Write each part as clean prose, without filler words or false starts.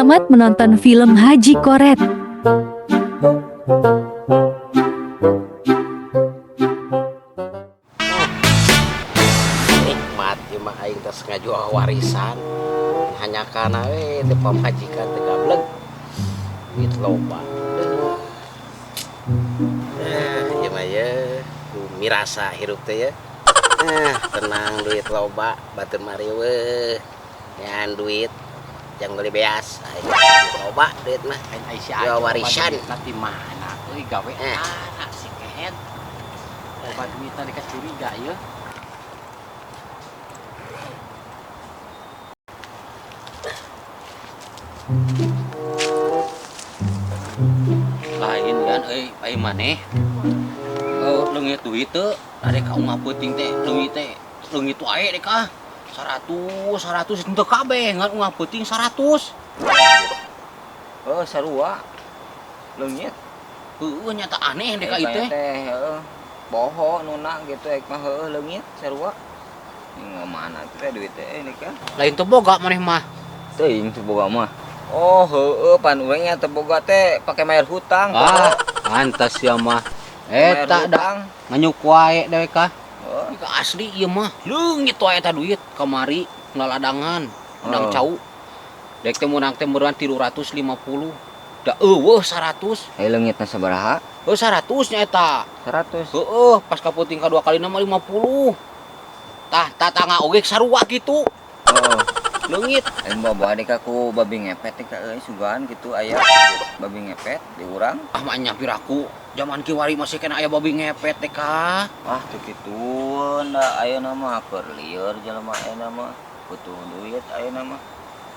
Selamat menonton film Haji Koret. Nikmat ieu mah, aing tos ngajual warisan hanya kana we teu pamajikan teu gableg, duit loba. Eh, ieu mah ye ku mirasa hirup teh ye. Eh, tenang, duit loba, batur mah riweuh ngan duit jang beli beas. Aing loba duit mah. Lain ai si Jual Ajo warisan. loba duitna ti mana euy, gawe Eh. anak si kehed. Loba duitna deka curiga ieu. Lain kan euy, ai maneh. Oh, leungit duit teu, arek ka ungah peuting teh leungit teh, leungit wae dek ah. 100, 100 henteu kabeh ngan ungah peuting 100. Oh, sarua. Leungit. Heueuh, nyata aneh dek ka Eh, ieu teh. teh heueuh. Poho nuna gitu ek mah heueuh leungit sarua. Ini mana teh duit teh ini kan? Lain teu boga maneh mah. Teuing teu boga mah. Oh, heueuh, pan urang nya teu boga teh pake bayar hutang. Ah, pantas ya mah. Bayar Eta da hutang. nganyuk wae dewek kah. Oh, Ieu asli ieu mah. Leungit wae eta duit kamari ngaladangan, undang Oh. cau. Dek teh meunang teh meureun 350. Da eueuh 100. Eh, leungitna sabaraha? Heuh, 100 nya eta. 100. Heueuh, pas kapeuting kadua kalina mah 50. Tah, tatangga oge sarua kitu. Oh, Leungit. lain bawa dek ku babi ngepet teh euy, sugan gitu aya babi ngepet di urang. Ah, mah nya piraku zaman kiwari masih kena aya babi ngepet teh kah. Ah, teu kitueun da ayeuna mah, keur lieur jelema ayeuna mah, butuh duit ayeuna mah.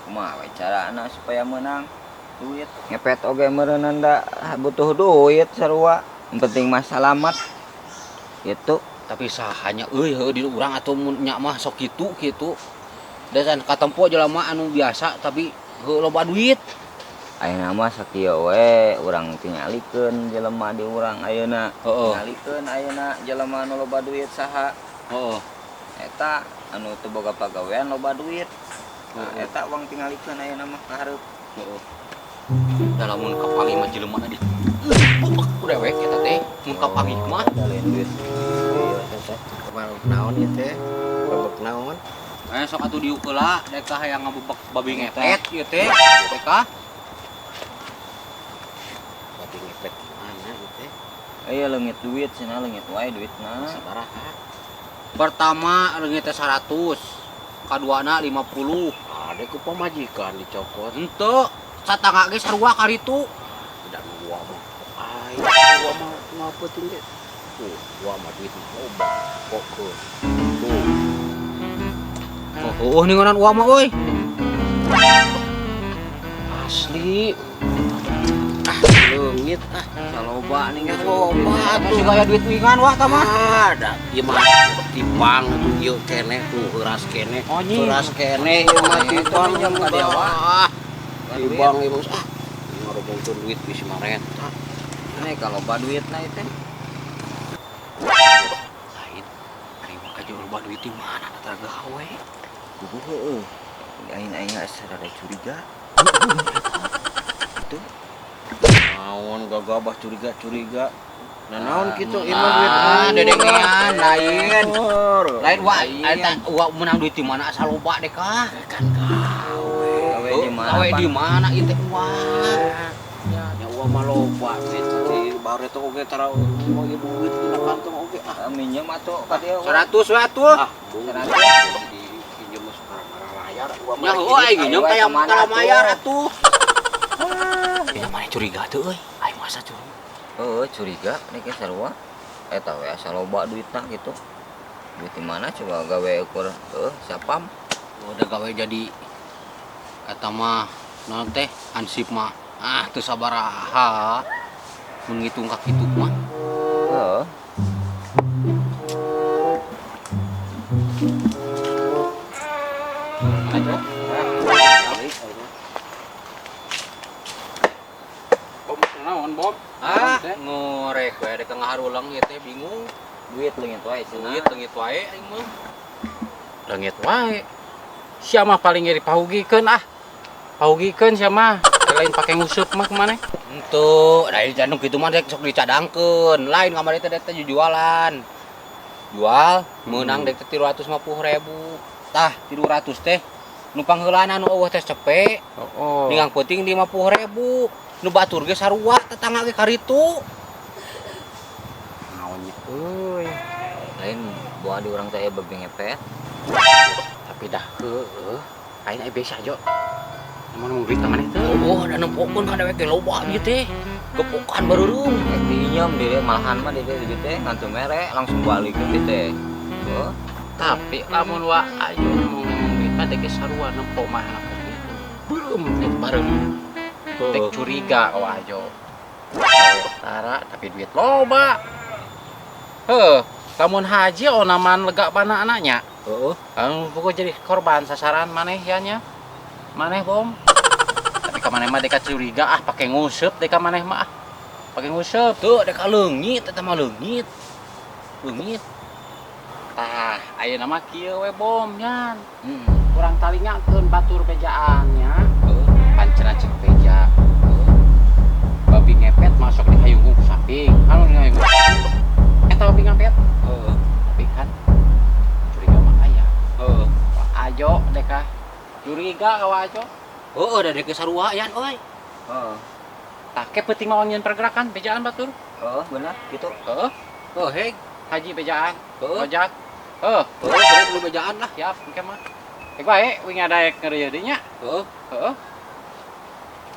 Kumaha we carana supaya meunang duit? Ngepet oge meureunan da butuh duit sarua. Yang penting mah salamat. Gitu. Tapi sahanya euy, heueuh di urang atuh mun nya mah sok kitu kitu. Da katempo jelema anu biasa tapi heueuh loba duit. Ayeuna mah sakieu we urang tingalikeun jelema di urang ayeuna. Heeh. Tingalikeun ayeuna jelema anu loba duit saha. Heeh. Eta anu teu boga pagawean loba duit. Nah, Heeh. eta uang tingalikeun ayeuna mah ka hareup. Heeh. Da lamun kapanggih mah jelema di bubek ku dewek eta teh mun kapanggih mah. Da lain duit. Iya teh kemarin naon ieu teh, bebek naon? Eh, sok atuh diuk heula dek ka hayang ngabebek babi ngepet ieu teh dek ka. Babi ngepet mana ieu teh? Iya, leungit duit cenah, leungit wae duitna. Sabaraha? Pertama leungit teh 100, kaduana 50. Ada ku pamajikan dicokot. Henteu, satangga ge sarua karitu. Dan gua mah aing gua mah ngapeuting ge tuh, gua mah duit mah loba pokok tuh. Oh, heueuh ningonan uang mah euy. Asli ah, leungit ah. Saloba nih Nya loba Atuh tuh. siga aya duit wingan wah tah mah. Ada ieu mah tipang tuh, ieu keneh tuh heuras keneh. Oh, nyi. Heuras keneh ieu mah tipang. Pinjam ka dia, wah. Ah, tipang ieu mah ah, ngarobongkeun duit bisi marenta. Ini kalau loba duitna itu. Lain ari mah kajual loba duit di mana tara gawe. Kudu heueuh. Aing aing asa rada curiga. Itu Naon gagabah curiga-curiga? Nah, naon kitu ieu mah duit Ah, aing. dedengean lain. Lain wa Lain. eta wa menang duit di mana asa loba deh kah? Kan gawe. Gawe di mana? Gawe Pan? di mana ieu teh wah. Ya, nya uang mah loba duit di baru itu oge tara mau ieu duit dina kantong oge ah. Ah, minjem atuh ka dia. 100 we atuh. Ah, 100. di pinjem mah sekarang layar gua Nya heueuh aing nginjem Ayo, ka yang kemana kalau atuh? mayar atuh. Ya mana curiga tuh euy. Aing masa curiga. Heueuh, curiga nih ke sarua. Eta we asa loba duitna gitu. Duit di mana coba, gawe ukur heueuh sapam. Udah gawe jadi eta mah naon teh hansip mah ah teu sabaraha mun ngitung ka kitu mah. Heueuh. Mana Cok? Balik aing. Bob naon, Bob? Ah, ngorek we rek ngaharulang ieu teh bingung. Duit leungit wae cenah. Duit leungit wae aing mah. Leungit wae. Sia mah paling ge dipahugikeun ah. Pahugikeun sia mah. Lain pake nguseup mah kumaneh. Henteu, da anu kitu mah dek sok dicadangkeun. Lain kamari teh dek teh jualan. Jual meunang dek teh 350.000. Tah, 300 teh nu pangheulana nu eueuh teh cepe. Oh. Ningang peuting 50.000. Nu batur ge sarua tetangga ge karitu. Naon nya euy. Lain bawa di urang teh babi ngepet. Tapi dah heueuh. Aing aya biasa jo. Mun mau duit ka maneh teu? Oh, da nempokeun ka dewek ge loba ieu teh. Gepokan bareureum. Rek diinjem di malahan mah di dieu teh ngantu mere langsung balik ke teh. Oh, Tapi lamun wa ayo ngomong duit mah dek sarua nempo mah anak gitu. Belum duit bareng. Dek curiga wa ajo. Tara tapi duit loba. Heuh, lamun haji onaman lega bana anaknya. Heeh. Anu pokok jadi korban sasaran maneh ya nya. Maneh bom. Tapi ka maneh mah deka curiga ah pake nguseup deka maneh mah ah. Pake nguseup. Tuh dek leungit eta mah leungit. Leungit. Tah, ayeuna mah kieu we bom nyan. Heeh. Kurang talingakeun batur bejaan nya. Heeh. Pan cenah cek beja. Babi ngepet masuk di hayungkung ku samping. Kan di hayungkung. Eta babi ngepet. Heeh. Tapi kan curiga mah aya. Heeh. Wah, ajo deka. Curiga ka wa ajo. Heeh, da dek sarua yan euy. heeh. Tah ke peuting mah nyeun pergerakan bejaan batur. Heeh, bener gitu. Heeh. Heuh, heg. Haji bejaan. Heeh. Ojak. Heuh, Heeh, kudu kudu bejaan lah. siap engke mah. Ek bae wing adaek ngeureuyeuh deui nya. Heeh. Heeh.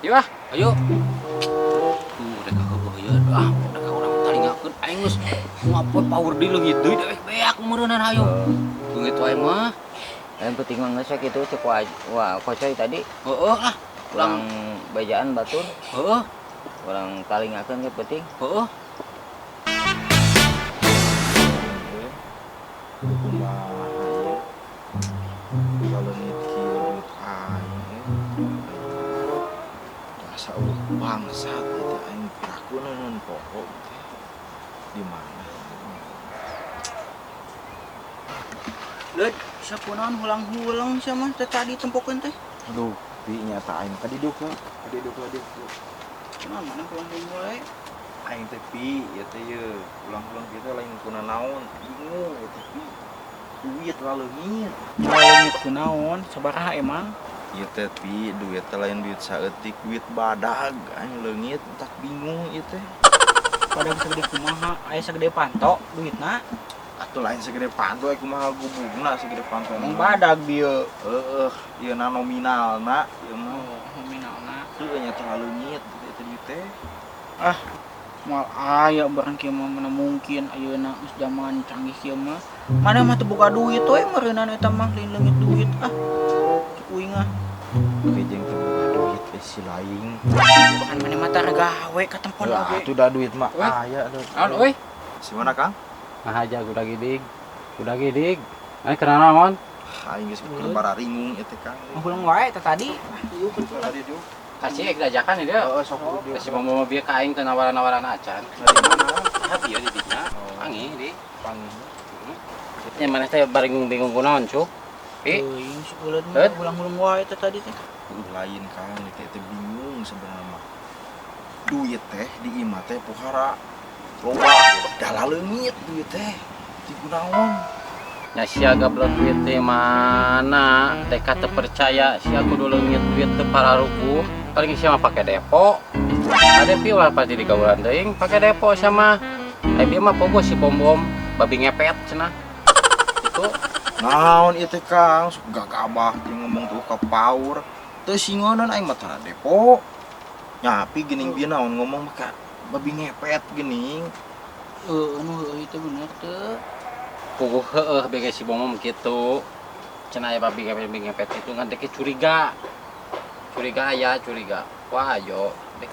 Ieu ah. Ayo. Tuh dek heueuh ieu. Ah, dek urang talingakeun aing geus ngapoe power di leungit deui dewek beak meureunan hayo. Heeh. Leungit wae mah. Yang penting mah geus kitu cek wa kocoy tadi. Heeh lah. Urang bejaan batur, Heeh, urang talingakeun ke penting. heeh. Kumaha ieu? Leungit kieu duit aing eh. Asa eueuh bangsat ieu teh aing piraku neuneun poho teh. Di mana? Leud, sakunaon hulang-hulang sia mah teh tadi tempokeun teh. Aduh, pi nyata aing ka didieu ka. Ka didieu ka dieu. Kunaon mana hulang-hulang wae. Aing teh pi ieu teh ye, ulang-ulang kieu teh lain kuna naon, bingung ieu teh pi. Duit lah leungit. Leungit kunaon, sabaraha emang? Ieu teh pi, duit teh lain duit saeutik, duit badag aing leungit tak bingung ieu teh. Badag sagede kumaha, aya sagede panto duitna. Atuh lain segede panto aya kumaha gubugna segede panto. Emang badag bieu. Heeh, ieu na nominalna ieu mah. Oh, nominalna. Heueuh nya teh leungit ieu teh duit teh. Ah, moal aya barang kieu mah mana mungkin ayeuna geus zaman canggih kieu mah. Mana mah teu boga duit we meureunan eta mah lain leungit duit ah. Cek uing ah. Oke jeung teu boga duit eh si laing. Kan mana mah tara gawe ka tempon Lah oge. atuh da duit mah Weh. aya atuh. Naon euy? Si mana Kang? Nah aja kuda gidig. Kuda gidig. Ai kenal naon? Aing geus keur bararingung ieu teh Kang. Hulang wae teh tadi. Tadi dieu. Kasih ek dajakan ieu. Heeh, sok kudu dieu. Kasih mau bieu ka aing teu nawaran-nawaran acan. Dari mana? Tah bieu di dinya. Pangi di. Pangi. Nya maneh teh baringung-bingung kunaon, Cuk? Pi, Teuing si uleut mah Leut. hulang-hulang wae teh tadi teh. Lain Kang, ieu teh bingung sebenarnya mah. Duit teh di imah teh pohara loba, dah leungit duit teh. Ti kunaon? Nya sia gablek duit teh mana? Teh teu percaya sia kudu leungit duit teu pararukuh. Paling sia mah pake depo. Ade pi ulah pasti digaulan teuing pake depo sia mah. Ai bieu mah pogo si bom-bom babi ngepet cenah. Itu Naon ieu teh Kang, sok gagabah jeung ngomong tuh ka paur. Teu singonan aing mah tara depo. Nyapi geuning bieu naon ngomong mah ka babi ngepet geuning. Heueuh nu heueuh itu bener teu. Puguh heueuh bege si bom-bom kitu. Cenah aya babi ngepet babi ngepet itu ngan deke curiga. Curiga aya curiga. Wah ayo dek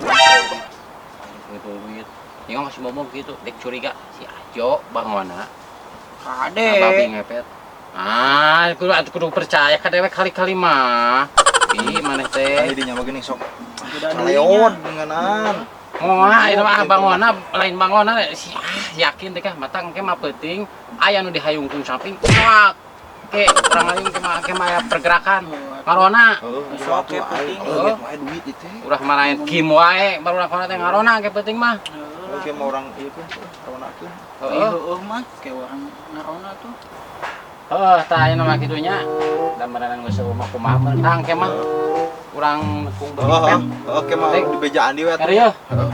gitu duit. Ningong si bom-bom kitu dek curiga si Ajo bangona. Kade. Nah, babi ngepet. Ah, kudu percaya ka dewek kali-kali mah. Ih, maneh teh. Tadi dinya mah geuning sok Udah kaleon denganan. Moal ieu mah bangona lain bangona si yakin teh kah matang ke mah peuting aya nu dihayungkung samping kuak. Ke urang hayung ke mah aya pergerakan. Ngarona. Heeh, Sok ge penting. Leungit wae duit ieu teh. Ulah marahin kim wae, baru ulah teh ngarona ge penting mah. Oke, mau orang ieu kan, ronakeun. Heeh. Heeh mah kayak orang ngarona tuh. Heeh, tah ayeuna mah kitu nya. Da meureunan geus eueuh mah kumaha mentang ke mah. Urang kung beli Heeh, pet. oke mah di bejaan di we atuh. Kari yeuh. Heeh.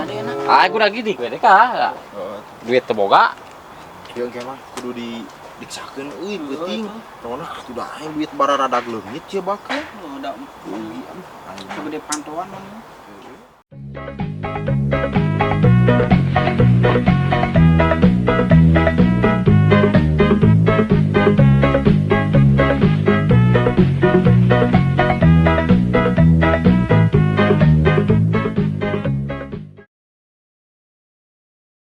Heeh. Ah, kudu gitu we teh ka. Heeh. Duit teu boga. Ieu engke mah kudu di diksakeun euy penting. Rona atuh da aing duit bararadag leungit sia bakal. Oh, da Rugi aduh. Aing mah. segede pantauan mah.